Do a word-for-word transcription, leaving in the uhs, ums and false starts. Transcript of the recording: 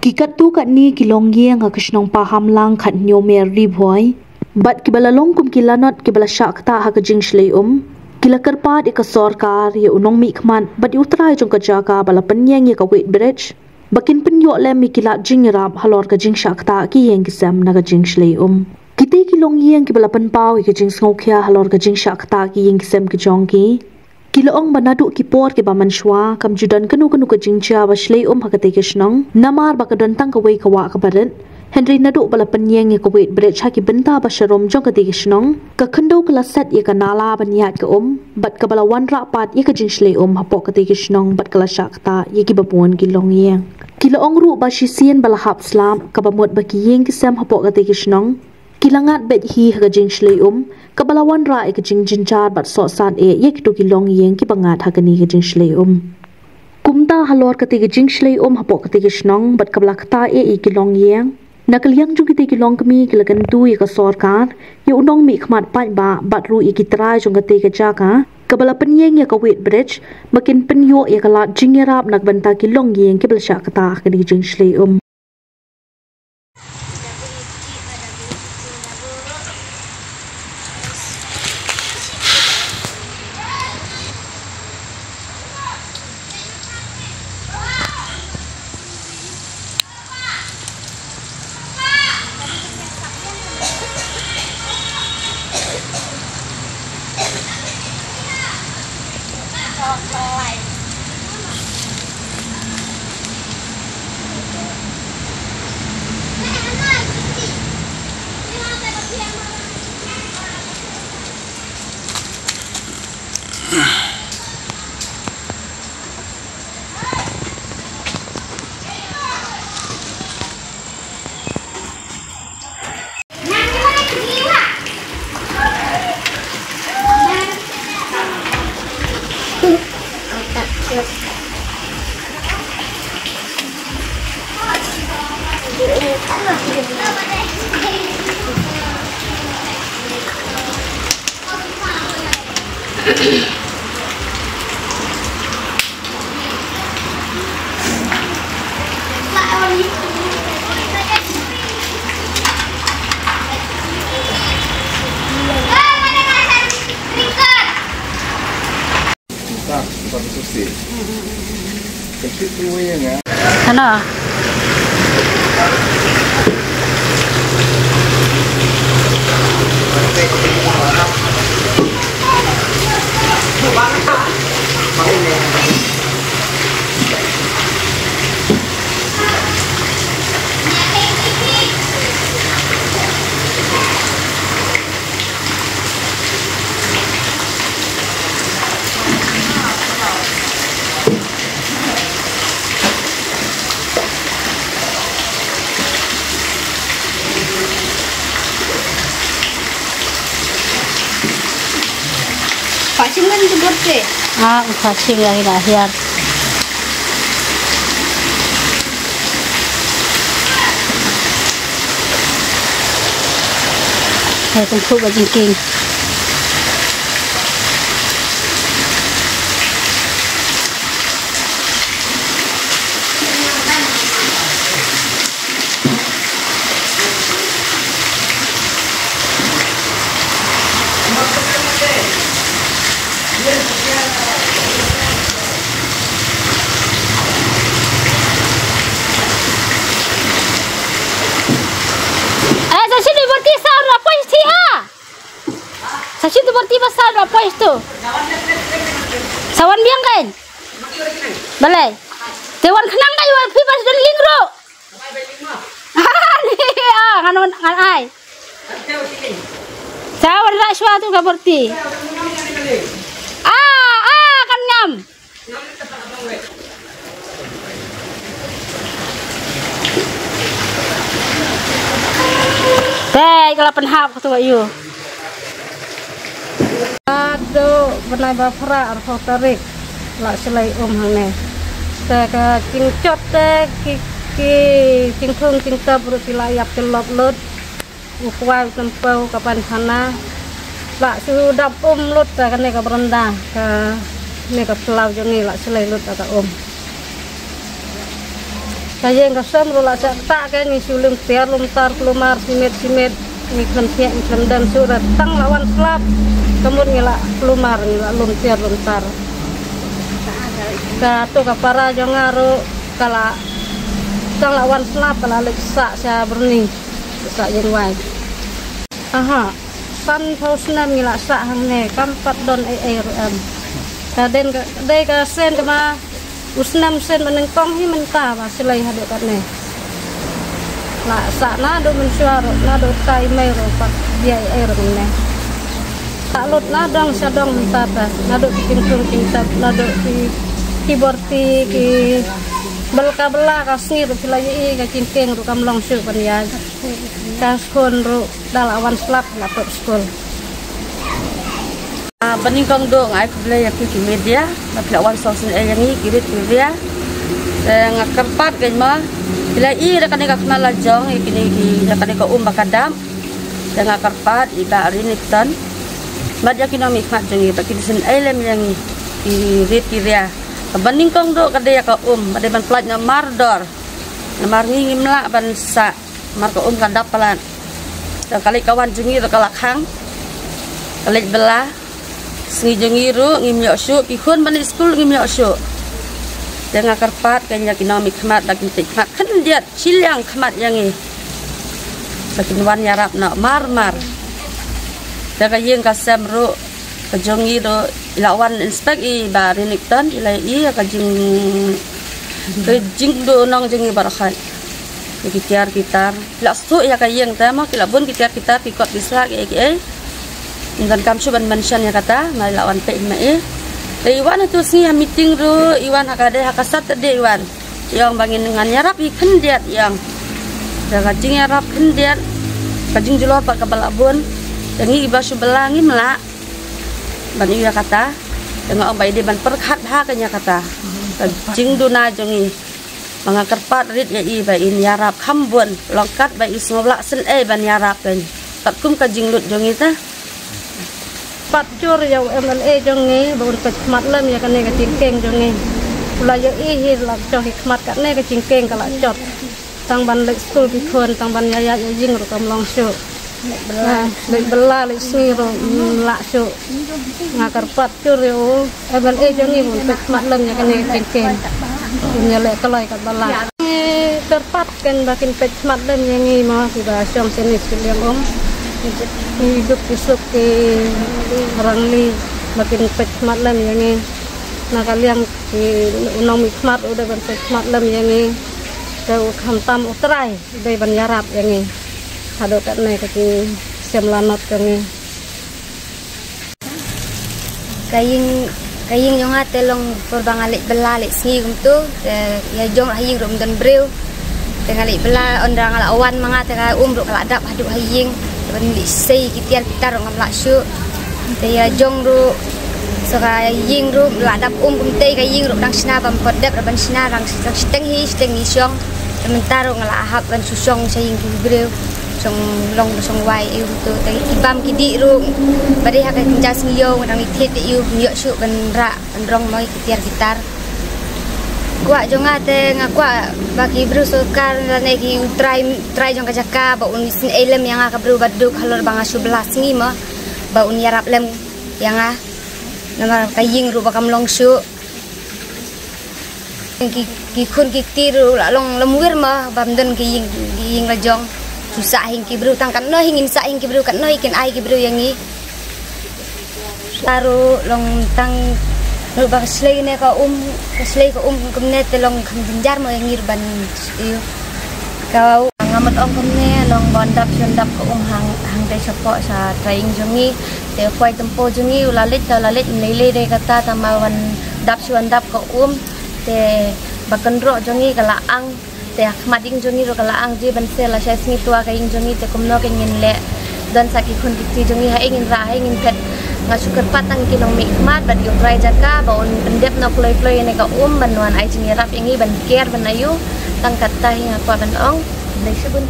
Ki katto katne ki longïing ha ka shnong Pahamlang, Khathynñiewmer, Ri Bhoi, bad kiba la long kum ki lanot kiba la shah ktah ha ka jingshlei um, ki la kyrpad ïa ka sorkar, ïa u nongmihkhmat bad ïa u trai jong ka jaka ba la pynïeng ïa ka weighbridge, ba kin pynïoh lem ïa ki lad jingïarap halor ka jingshah ktah ki ïing ki sem na ka jingshlei um. Kitei ki longïing kiba la pynpaw ïa ka jingsngewkhia halor ka jingshah ktah ki ïing ki sem ki jong ki, ki la ong ba naduh ki por kiba mynshuwa kam ju don kano kano ka jingjia ba shlei um ha katei ka shnong, namar ba ka don tang kawei ka wah kaba rit. Hynrei naduh ba la pynïeng ïa ka weighbridge ha ki bynta ba sharum jong katei ka shnong, ka khyndew ka la set ïa ka nala ban ïaid ka um, bad kaba la wanrah pat ïa ka jingshlei um hapoh katei ka shnong bad ka la shah ktah ïa kiba bun ki longïing. Ki la ong ruh ba shisien ba la hap slap, kaba mut ba ki ïing ki sem hapoh katei ka shnong ki la ngat beit hi ha ka jingshlei um, kaba la wanrah ïa ka jingjynjar bad sohsat eh ïa kito ki longïing kiba ngat ha kane ka jingshlei um. Kumta halor katei ka jingshlei um hapoh katei ka shnong bad kaba la ktah eh ïa ki longïing, na ka liang jong kitei ki longkmie ki la kyntu ïa ka sorkar, ïa u nongmihkhmat paidbah bad ruh ïa ki trai jong katei ka jaka, kaba la pynïeng ïa ka weighbridge, ba kin pynïoh ïa ka lad jingïarap na ka bynta ki longïing kiba la shah ktah ha kane ka jingshlei um. Sana. Paching man tu bote. Ah, paching lagi dah hiar. Hai, tungku bajingking. Eh, sa sini berarti sa ora poi sih, ah. Sa sini berarti ba sa ora poi tu. Sawan biang kan? Balai. Te wan khnang kai wan phi bas don ling ro. Ani, ah, ngan wan, ngan ai. Sa wan ra shwa tu ka berarti. Ah, ah, kan ngam. Te ka la pynhap ka tu yu. Ado bnai ba phra arphew tarik la shlei um hangne. Te ka jingchot te ki, ki jingthung jingtap ruh ki la ïap ki lop lut. U kwai u tympew ka pan thana. La shu dap um lut ta kane ka branda, kane ka phyllaw jong ngi la shlei lut ta ka um. Ka ïing ka sem ruh la shah ktah, ka ngi shu lum tiar lum tar, kulmar, simet simet, ngi khlem thiah ngi khlem dem shuh, tang la wan slap ka mut ngi la kulmar, ngi la lum tiar lum tar. Kato ka para jong nga ruh ka la, tang la wan slap ka la leit sah sha Byrni, sah ïing wai. Aha, san phew snem ngi la sah hangne, kam pat don ei ei ruh em. Ka dei ka, dei ka sien kaba u snem sien ba nyngkong hi mynta ba shlei haduh katne. La sah naduh mynshuwa ruh, naduh tai mei ruh, pat dei ei ei ruh mynne. Sah lut na dong sha dong mynta ta, naduh ki jingthung jingtep, naduh ki, ki borti, ki bel ka bela ka sngi ruh phi la ïohi, ka jingkieng ruh kam long shuh ban ïaid. Ka skhun ruh da la wan slap la pep skul. Ah, ba nyngkong duh nga ai khublei ïa phi ki media, ba phi la wan sngewsynei ïa ngi ki rit ki ria. Te nga kyrpad kein ma, phi la i da kane ka khmat la jong, ïa kine ki, da kane ka um ba ka dap. Te nga kyrpad i Bah Rinikton bad ïa ki nongmihkhmat jong ngi ba kin synei lem ïa ngi ki rit ki ria. Ba nyngkong duh ka dei ïa ka um, ba dei ban pynlait na mardor. Namar ngi ngim lah ban sah, namar ka um ka dap palat. Te ka leit ka wan jong ngi ruh ka la khang, ka leit bela. Sngi jong ngi ruh ngim ïoh shuh, ki khun ban leit skul ngim ïoh shuh. Te nga kyrpad kein ïa ki nongmihkhmat ba kin peit khmat khyndiat, shiliang khmat ïa ngi, ba kin wan ïarap noh mar mar. Te ka ïing ka sem ruh ka jong ngi ruh i la wan inspect i Bah Rinikton, i la i ka jing, ka jingduh nong jong ngi baroh khat. Ïa ki tiar ki tar, ki la sngewthuh ïa ka ïing te mo, ki la bun ki tiar ki tar, ki kot ki sla, ki ei ki ei. Ngin donkam shuh ban mention ïa kata, ma i la wan peit ma i. Te i wan ha tu sngi ha meeting ruh, i wan ha ka dei ha ka Saturday i wan. I ong ba ngin ngan ïarap hi khyndiat i ong. Te ka jingïarap khyndiat, ka jingjulor pat kaba la bun. Te ngi kiba shu bela ngim lah ban ïoh ïa kata. Te nga ong ba i dei ban pyrkhat bha kein ïa kata. Ka jingduna jong ngi. Ba nga kyrpad rit ïa i ba in ïarap kham bun. Long kat ba i sngewlah synei ban ïarap kein. Katkum ka jinglut jong ngi te. Pat jur ïa u M L A jong ngi ba un peit khmat lem ïa kane ka jingkieng jong ngi. U la ïohi hi la jong hi khmat kane ka jingkieng ka la jot. Tang ban leit skul ki khun, tang ban ïaid ïaid ïa ïing ruh kam long shuh. Leit bela, leit sngi ruh, mm, lah shuh. Nga kyrpad jur ïa u M L A jong ngi ba un peit khmat lem ïa kane ka jingkieng. Un ïaleh kloi katba lah. Ngi kyrpad kein ba kin peit khmat lem ïa ngi mo, kiba shong shane shiliang um. Ki duk ki suk ki rangli ba kin peit khmat lem ïa ngi. Na ka liang ki u nongmihkhmat u dei ban peit khmat lem ïa ngi. Te u khamtam u Trai u dei ban ïarap ïa ngi. Haduh katne ka jingshem lanot ka ngi. Ka ïing, ka ïing jong nga te long por ba nga leit bela leit sngi kumto, te ïa jong ha ïing ruh ym don briew. Te nga leit bela, ynda nga la wan ma nga te ka um ruh ka la dap haduh ha ïing. Te ban leit sei ki tiar ki tar ruh ngam lah shuh. Te ïa jong ruh, sa ka ïing ruh la dap um kumtei, ka ïing ruh dang shna bym pat dep, ruh ban shna dang, dang shiteng hi, shiteng ngi shong. Te mynta ruh nga la hap ban shu shong sha ïing ki briew. Shong long shong wai ïa u to, te ki bam ki dih ruh ba dei ha ka kynja sngi ïew, nga dang leit thied ïa u, ym ïoh shuh ban rah ban rong mo ïa ki tiar ki tar. Kwah jong nga te nga kwah ba ki briew sorkar lane ki u trai, trai jong ka jaka ba un isynei lem ïa nga ka briew ba duk halor ba nga shu bela sngi mo, ba un ïarap lem ïa nga. Namar ka ïing ruh ba kam long shuh. Ki, ki khun ki kti ruh la long lem wir mo, bym don ki ïing, ki ïing la jong. Shu sah hi ki briew, tang katno hi ngin sah hi ki briew, katno hi kin ai ki briew ïa ngi. Sa ruh long tang ruh ba ka shlei ne ka um, ka shlei ka um kumne te long kham jynjar mo ïa ngi ruh ban ïoh. Ka nga mut ong kumne long ba un dap, shu un dap ka um hang, hangtei shapoh sha trai ïing jong ngi. Te u poi tympo jong ngi u la leit, te u la leit ym lei lei de kata, tang ba un dap, shu un dap ka um. Te ba kynroh jong ngi ka la ang. Te ha khmat ïing jong ngi ruh ka la ang, ji ban sel lashai sngi twa ka ïing jong ngi, te kumno kein ngin leh. Don sa ki khun ki kti jong ngi, haei ngin rah, haei ngin phet. Nga shu kyrpad tang ki nongmihkhmat bad ki u trai jaka ba un pyndep noh kloi kloi ïa kane ka um ban wan ai jingïarap ïa ngi ban ker ban aiu. Tang kata hi nga kwah ban ong. Khublei shibun.